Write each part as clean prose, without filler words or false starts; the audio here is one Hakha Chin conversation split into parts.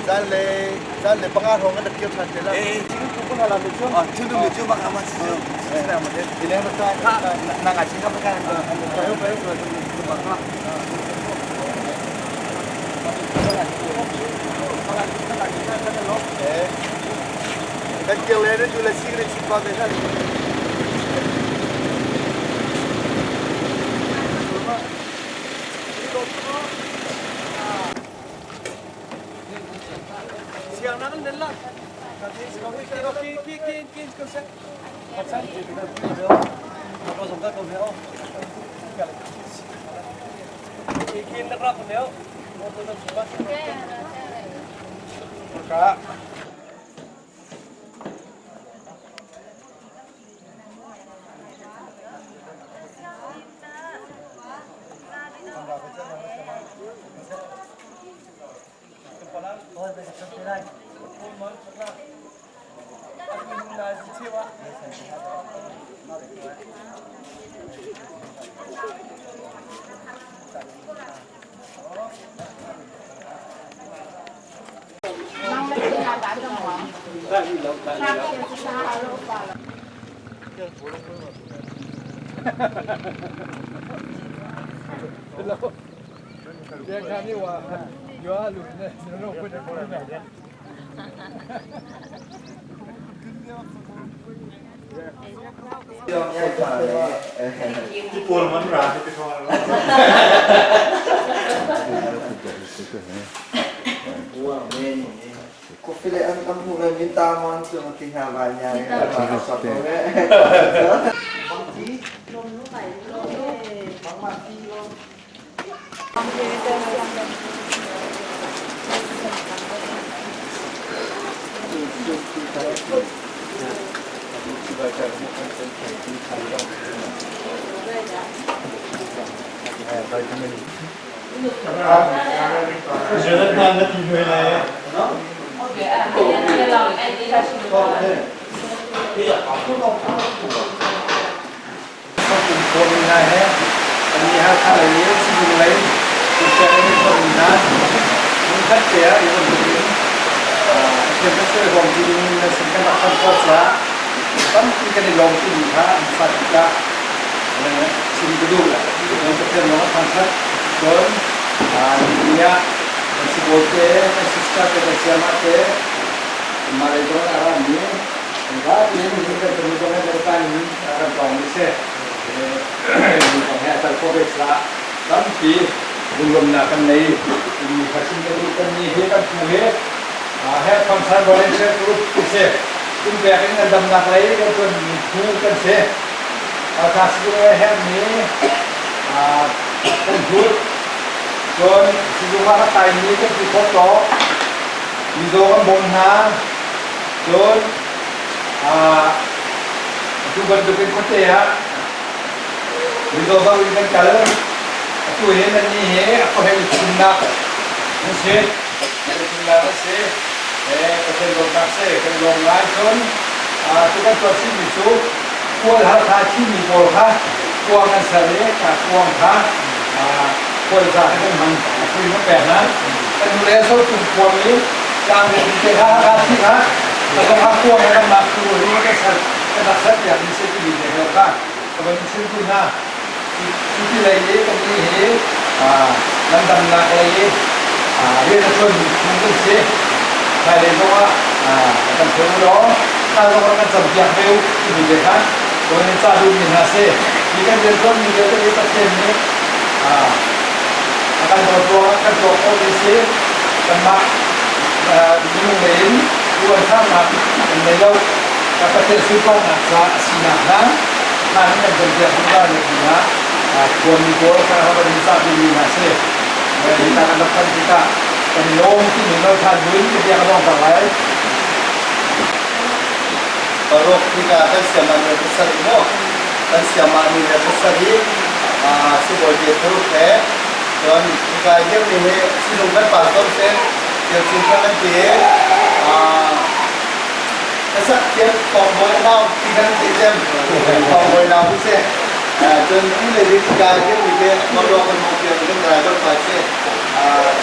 Zanlei zanlei panga hrawng kan rak kir ṭhan te la. Kan kir le na tu le si kan chim pa te hna.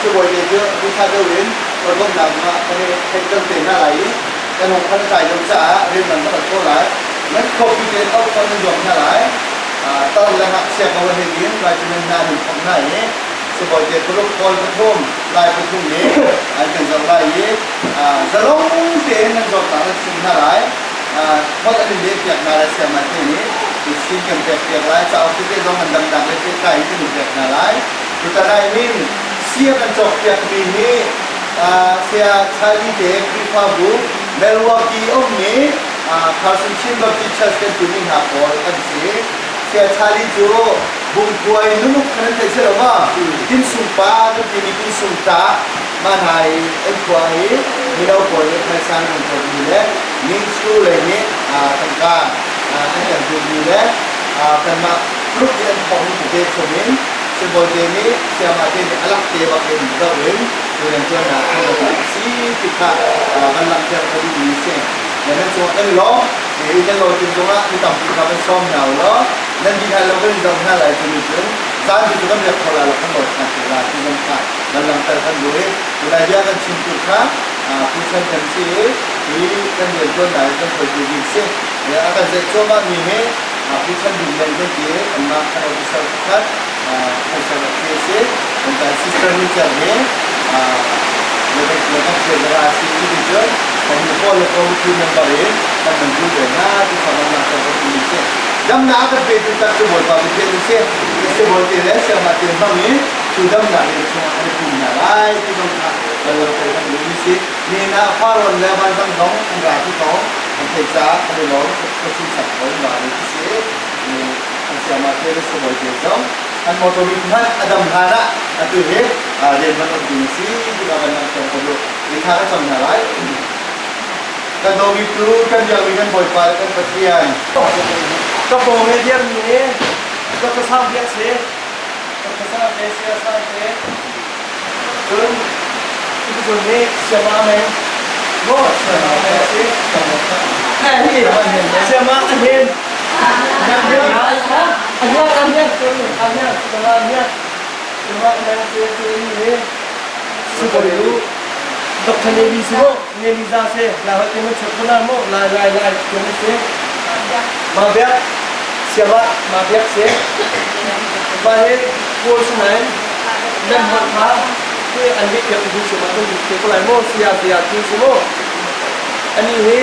Sibawi te cu duhsah deuh in hawikomhnak zongah kan i theihter te hna lai i kan hung khan a tlai deuh caah rian dang kan kal khawh lai. Nan khuapi tein auh khawh nan zuam hna lai. Tar le ngakchia ko he din vitamin hna nan phomh hna i sibawi te paruk kawl pathum lai pathum nih an kan zoh lai i zalong tein nan zawtnak nan chim hna lai. Holh an in lehpiak hna lai siangman te nih sin kan pekpiak lai. Cauk tete zong an damnak le pehtlai in kan in pek hna lai. Tutan ah hin sia kan cawkpiakmi hi Saya Charlie te Khrihfabu Milwaukee ummi Carson Chin Baptist Church kan timi hna pawl an si. Saya Charlie cu Bungkhuai nunuk khan an theih si lo ma? Tinsung pa kan timi tinsung ta mah hna i an khua i mino pawl nih phaisa an kan cawkmi le Mingsu lei nih tangka an kan pekmi le kanmah group nih an thawkmi tete chungin Sibawi nih sayamah te nih a lak te bak in zoh in rianṭuannak an rak a si ti kha kan langhter ka duhmi a si. Nan cungah kan i lawm. I nan lawtin zongah mi tampi kha van sawm hna u law nan dih hna lo kan in zoh hna lai timi cun zan cu kan riak kho lai lo kan lawt hna te lai ti zong kha kan langhter kan duh i tunai bia kan chimtu kha Pu Chan Them si i hi kan rianṭuannak in kan hruaitu bik si. A kan zeih cuahmah mi hi Pu Chan Dum Lian kan ti i anmah kan officer pakhat officer a si a si. Kan sister ni cer hi kan treasurer a si ti cun kan hi pawl le committee member in kan nan zul ve hna ti kha kan langhter kan duhmi si. Damnak kan petu tak cu Bawipa Pathian a si. Sibawi te le siangmah te hmang in cu damnak hi chungah kan i pum hna lai ti zong kha kan langhter kan duhmi si. Nihin ah Farrawn le Vanzang zong an ra ti ko an theih caah kan i lawm ka sunsak ko ma ti si. An siangmah te le sibawi te zong an motor bik hmanh a dam hlan ah atu hi rian van um ding a si ti ka van langhter ko duh. Ni thla ka cam hna lai. Kan dawmi tu kan biakmi kan Bawipa le kan Pathian. Ka pawng he dirmi hi Dr. Sang Biak si. Dr. Sang te Saya Sang te. Cun tuchun hi Siama Meng. Mo Siama Meng si. Hi Siama Ahen. Ahiang ahiang sorry ahiang Siama ahiang. Siama Meng si hi Sibawi Dr. Neli si mo Neli za si lai hoi te mo chut ko na mo lai lai lai tian si ma biak siama ma biak si ma he kawl si nain nan hmang kha hi an leh piak tu si ma kan te ko lai mo sia sia tu si mo ani hi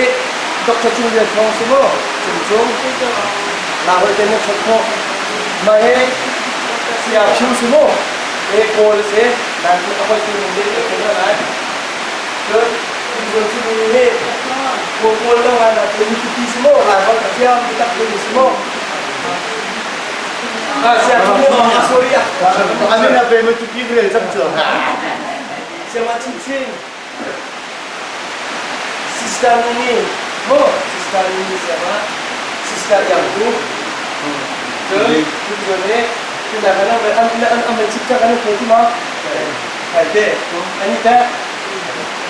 Dr. Cung Lian Thawng si mo Cung Cung la hoi te mo chut ko ma he sia Phu si mo e kawl si nan tu a hoi tu ning le te ko lai cun Cun cu mi nih kawl kawl lo ngai na tu mi si maw lai holh ka thiam ti tak tu si maw Ah, sia tu mo sorry ah. Amin a pe ma tu ki rel chak chu. Sia ma chin chin. Sister Nini mo Sister Nini sia ma Sister Yang tu. Cun tu tu ne tu na kana an an an chip cha kana thei tu ma. Hai te ani ta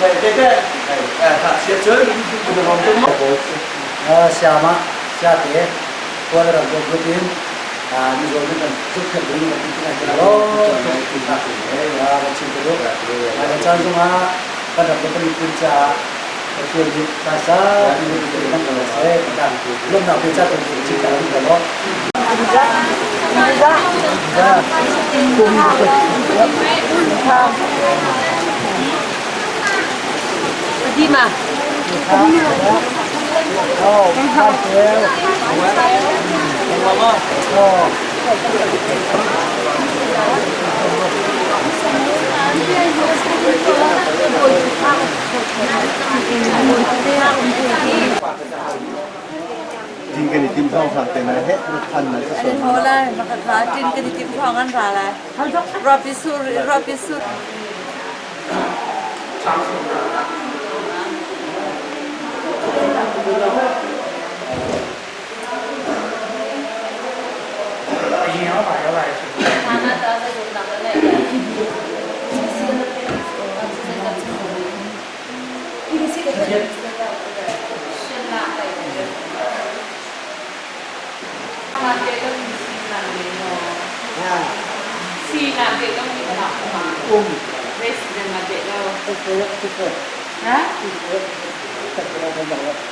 hai te te ha sia cun tu na tu ma. Siama siate kawl ram ko butin mizo nih kan zukphek ding kan ti kan lo kan chim ko kan caan zongah kan ram le kan miphun caah Pathian nih phaisa kan kan se lawmnak pe ca kan chim ta kan lo. Dima. Tin kan i tim thawng sang te na he than na sa An ho lai makakha tin kan i tim thawng an ra lai. Rapi sur rapi sur.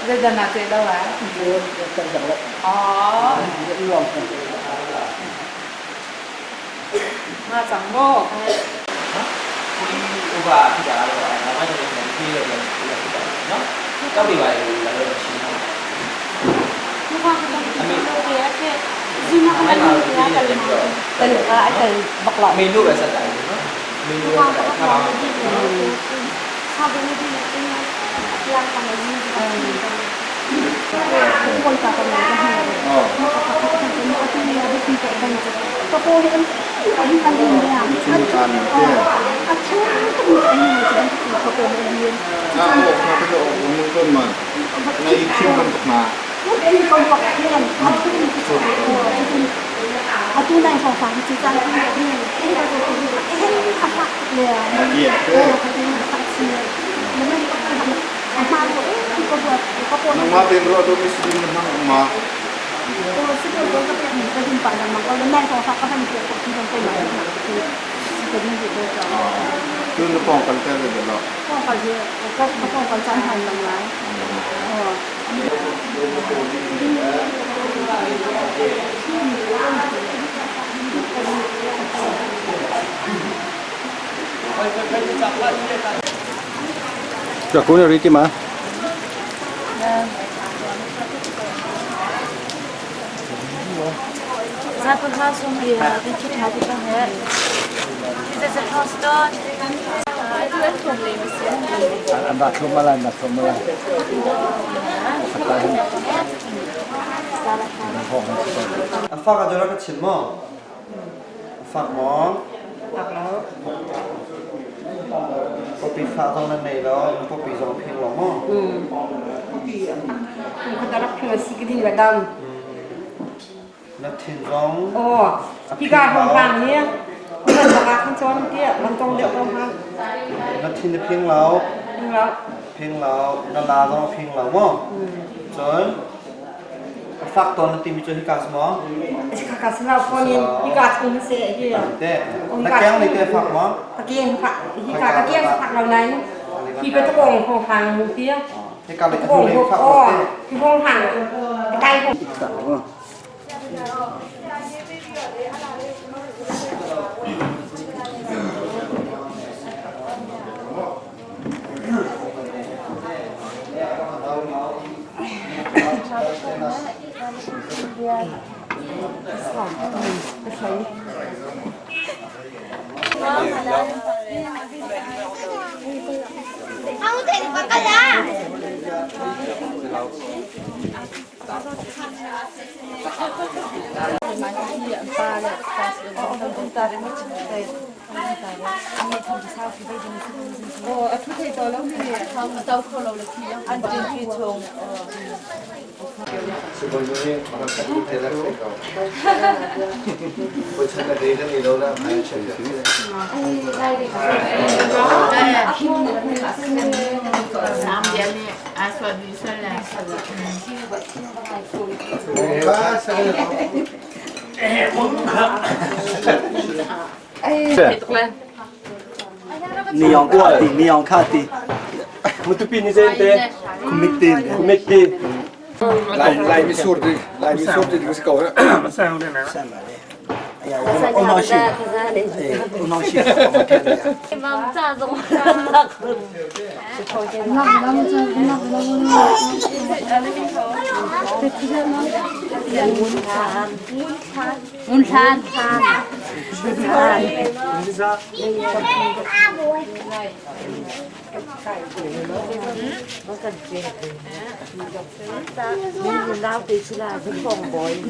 Zeidah na teh lo ah? Nga cang maw? Nangmah tein ruah dawmi si ding na hmang ma? Tu na pawng kal ter ve lo. Rakun ari ti ma? An ra thlum malai, na thlum malai. A fak a dora ka chim maw? A fak maw? Fak lo. Pawpi fah zong nan nei lo, pawpi zong phing lo maw? Pawpi kum khat rak phing a si ka ding la dam. Na thin zong Oh, hika hong hang hi nan bak ah khan cawn tiah nan tong deuh ko hang. Na thin na phing lo. Phing lo. Phing lo, na la zong a phing lo maw? Cun a fak tawn na timi cu hika si maw? Hika si lo phone in hika chung si hi. Te, na keng ni te fak maw? Ka keng fak hika ka keng fak lo nain hi ka tong ho hang mu tia. Hika le ka le fak lo te. Hi hong hang kai hong. Niyong kha ti, niyong kha ti. Mutupi ni zen te. Kumit tin. Kumit ti. Lai Lai mi sur ti Lai mi sur ti ding si ko.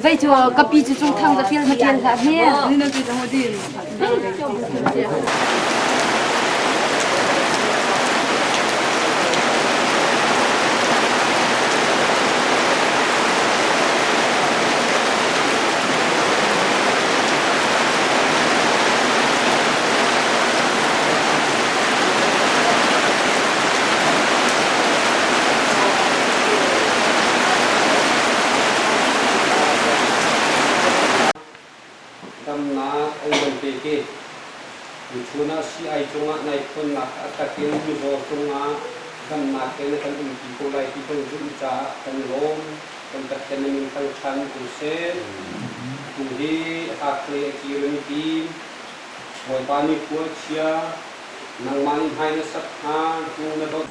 Vei cu ka pi cu cung thang za fial ma tial hlah hme. Damnak an van pek i Tunah sii-ai cungah nai thawnnak a tak in mizaw cungah damnak he na kan umpi ko lai ti kan zumh caah kan i lawm. Kan Pathian na min thangṭhan ko seh. Tu hi Hakhlei a kirmi team Bawipa nih khua a chia, nangmah nih hmai na sak hna, hnu na dot.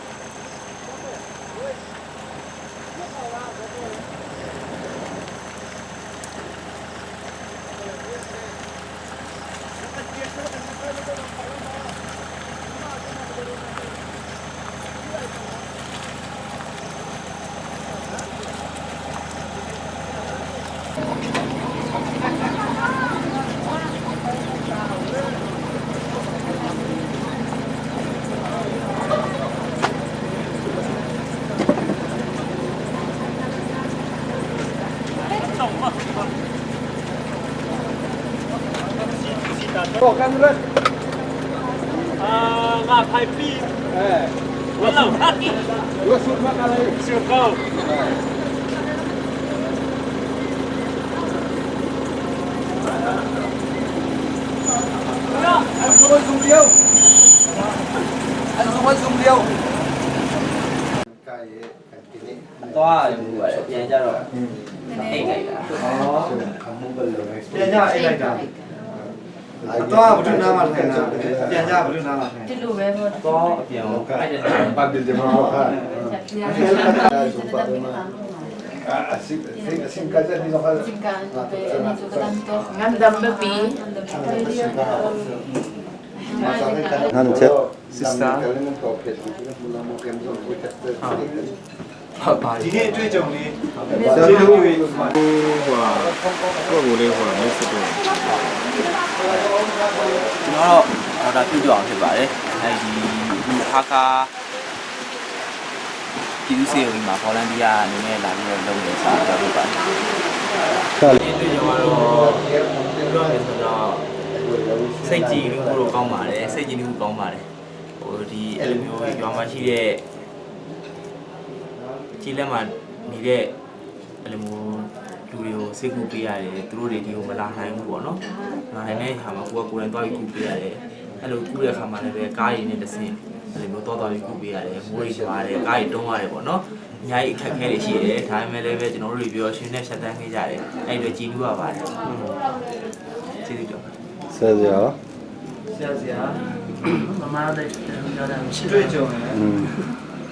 သွားတယ်ပြန်ကြတော့အိတ်လိုက်တာ ပြန်ကြအိတ်လိုက်တာအတော့ဘုဒ္ဓနာမှာထိုင်တာပြန်ကြဘုဒ္ဓနာမှာထိုင် ဒီလိုပဲပေါ့ တော့အပြန်ကိုအဲ့ဒါ ပတ်တယ်မှာဟာ Ngandam pi. နာချက် sister ဟာပါ ဒီနေ့အတွေ့အကြုံလေး ဆရာတို့ဟိုကိုကိုလေးဟိုမစ်စတော့ ကျွန်တော်တော့ဒေါက်တာပြည့်ကျော်အောင်ဖြစ်ပါတယ်အဲဒီဒီဟာကာပြည်သူစေဝင်မှာဗော်လန်တီယာအနေနဲ့လာပြီးတော့လုပ်နေစားကြလို့ပါတယ်ဒီတွေ့ကြတော့ပြောရမယ်ဆိုတော့စိတ်ကြည်မှုတော့ကောင်းပါတယ်စိတ်ကြည်မှုကောင်းပါတယ်ဟိုဒီအဲ့လိုမျိုးရွာမှာရှိတဲ့ကြီးလက်မှာနေတဲ့အဲ့လိုမျိုးလူတွေကိုစိတ်ကူပေးရတယ်သူတို့တွေဒီကိုမလာနိုင်ဘူးပေါ့နော်မလာနိုင်တဲ့အခါမှာကိုကကိုယ်တိုင်သွားပြီးကူပေးရတယ်အဲ့လိုကူတဲ့အခါမှာလည်းပဲကားရည်နဲ့တဆင့်အဲ့လိုမျိုးသွားသွားပြီးကူပေးရတယ်မိုးရီရွာတယ်ကားရီတုံးရတယ်ပေါ့နော်အများကြီးအခက်အခဲတွေရှိတယ်ဒါပေမဲ့လည်းပဲကျွန်တော်တို့တွေပြောရှင်နဲ့ဖြတ်တန်းခဲ့ကြတယ်အဲ့ဒီတော့ကြည်နူးရပါတယ်ကျေးဇူးတင်ပါတယ် ဆရာဆရာ ဆရာဆရာမမတဲ့ပြောတာမရှိတွေ့ကြုံတယ်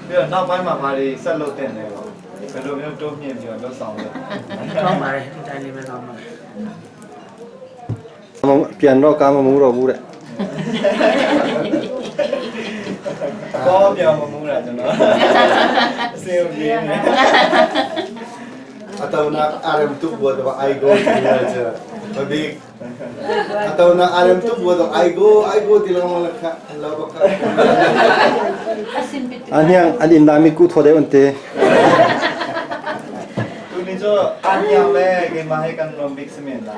ပြီးတော့နောက်ပိုင်းမှာဘာတွေဆက်လုပ်တင်လဲပေါ့ဘယ်လိုမျိုးတိုးမြင့်ပြီးတော့လုပ်ဆောင်လဲ ကောင်းပါတယ်ဒီတိုင်းလေးပဲကောင်းပါတယ် ပြန်တော့ကားမမူတော့ဘူးတဲ့ကောပြန်မမူတာကျွန်တော်အစင်ပြေနေ Atau na RM2 buat apa I go aja. Tapi atau na RM2 buat apa I go I go tilang malaka Allah baka. အညံအလင်းနာမီကူထော်တဲ့ဝန်တေ Tu ni jo anyang le ke mahe kan lombik semen lah.